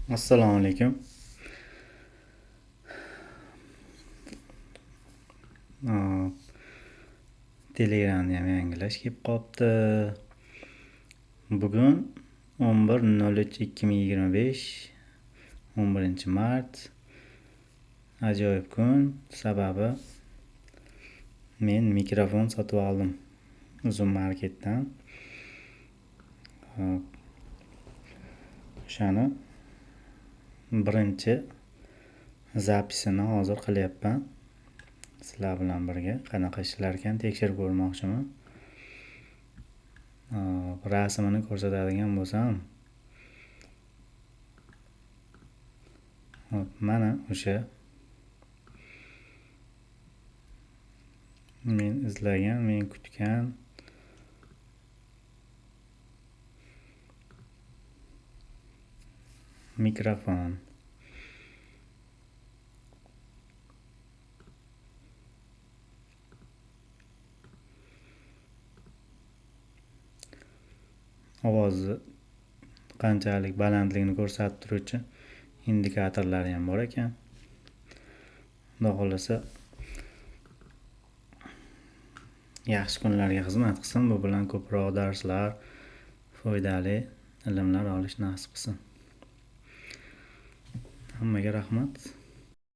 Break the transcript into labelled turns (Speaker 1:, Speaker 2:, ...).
Speaker 1: Assalomu alaykum. Telegramni ham yangilash kelib qolibdi. Bugun 11.03.2025, 11-mart. Ajoyib kun. Sababi men mikrofon sotib oldim Uzum marketdan. O'shani birinchi zapisini hozir qilyapman. Sizlar bilan birga qanaqa ishlarkan tekshirib ko'rmoqchiman. Rasmini ko'rsatadigan bo'lsam, hop, mana o'sha men izlagan, men kutgan mikrofon. Ovozi qanchalik balandligini ko'rsatib turuvchi indikatorlari ham bor ekan. Xudo xohlasa yaxshi kunlarga xizmat qilsin, bu bilan ko'proq darslar, foydali ilmlar olish nasib qilsin. Hammaga rahmat.